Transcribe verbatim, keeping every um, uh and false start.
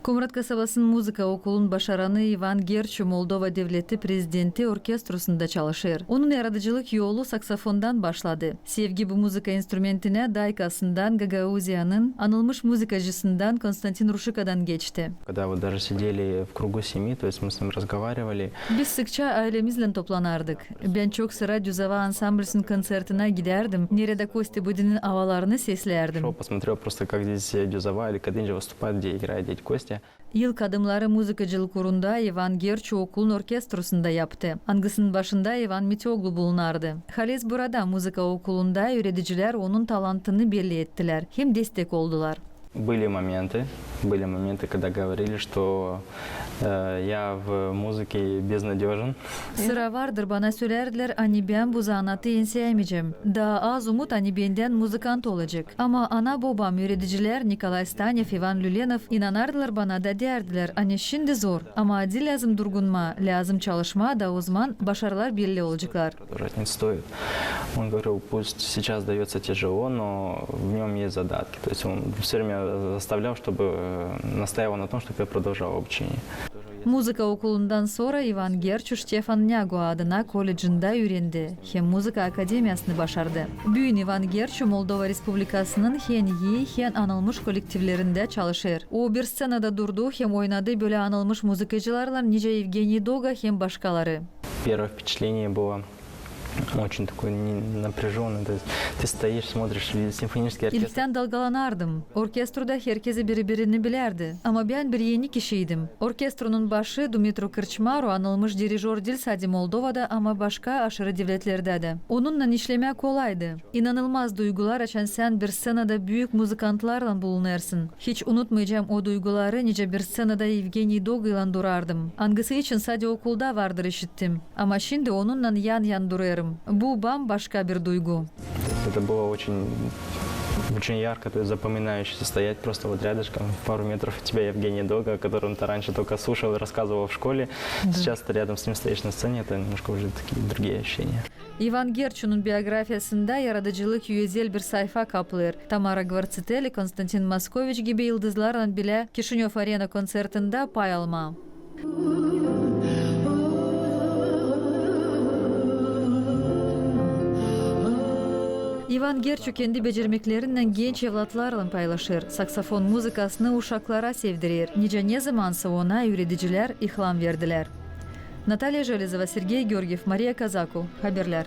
Komrat kasabasının muzıka okulun başaranı İvan Gerçu Moldova Devleti Prezidenti orkestrusunda çalışêr. Onun yaradıcılık yolu saksafondan başladı. Sevgi bu muzıka instrumentinä daykasından, Gagauziyanın anılmış muzıkacısından Konstantin Ruşikadan geçti. Когда вот даже сидели в кругу семьи, то есть мы с ним разговаривали. Biz sıkça ailemizlän toplanardık. Bän çok sıra Düzova ansamblüsünün konsertinä gidärdim, neredä Kostya Budinin avalarını seslärdim. Шёл, посмотрел просто, как здесь Дюзова или Кадынджа выступает, где играет дядя Костя. İlk adımları muzıkacılık uurunda İvan Gerçu okulun orkestrusunda yaptı, angısının başında İvan Mitioglu bulunardı. Haliz burada, muzıka okulunda üüredicilär onun talantını belli ettilär hem destek oldular. Были моменты, были моменты, когда говорили, что, э, я в музыке безнадёжен. Sıra vardır, bana sölärdilär, ani bän bu zanaatı enseyämeyecäm. Taa az umut, ani bendän muzıkant olacek. Ama ana-bobam, üüredicilär Nikolay Stanev, İvan Lülenov inanardılar bana da deyärdilär, ani şindi zor, ama diil lääzım durgunmaa, lääzım çalışmaa da, ozaman başarılar belli olaceklar. Продолжать не стоит. Он говорил: пусть сейчас даётся тяжело, но в нём есть задатки. То есть он всё время заставлял, чтобы, э, настаивал на том, чтобы я продолжал обучение. Muzıka okulundan sora İvan Gerçu Štefan Neagu adına koledjindä üürendi hem muzıka akademiyasını başardı. Büün İvan Gerçu Moldova Respublikasının hen ii, hen anılmış kollektivlerindä çalışêr. O bir sţenada durdu hem oynadı bölä anılmış muzıkacılarlan, nicä Evgeniy Doga hem başkaları. Первое впечатление было очень такой не-, напряжённый, то есть ты стоишь, смотришь, видишь симфонический оркестр. İlktän dalgalanardım. Orkestruda herkezi biri-birini bilärdi. Ama bän bir eni kişiydim. Orkestrunun başı Dumitru Krçmaru, anılmış dirijör diil sade Moldovada, ama başka aşırı devletlerdä dä. Onunnan işlemää kolaydı. İnanılmaz duygular, açan sän bir sţenada büük muzıkantlarlan bulunêrsın. Hiç unutmayacam o duyguları, nicä bir sţenada Evgeniy Dogaylan durardım, angısı için sade okulda vardır işittim. Ama şindi onunnan yan-yan durêrım. Bu bam-başka bir duygu. Это было очень, очень ярко, то есть запоминающееся, стоять просто вот рядышком, в пару метров от тебя Евгений Дога, которого ты раньше только слушал и рассказывал в школе. Да. Сейчас ты рядом с ним стоишь на сцене, это немножко уже такие другие ощущения. İvan Gerçunun biografiyasında yaradıcılık özel bir sayfa kaplêêr. Tamara Gvartsiteli, Konstantin Moskoviç gibi yıldızlarlan bilä Kişinöv Arena konsertindä pay almaa. İvan Gerçu kendi becermeklerinnän genç evlatlarlan paylaşêr, saksafon muzıkasını uşaklara sevdirer, nicä nezamansa ona üüredicilär ilham verdilär. Natalya Jelezova, Sergey Georgiev, Mariya Kazaku, Haberlär.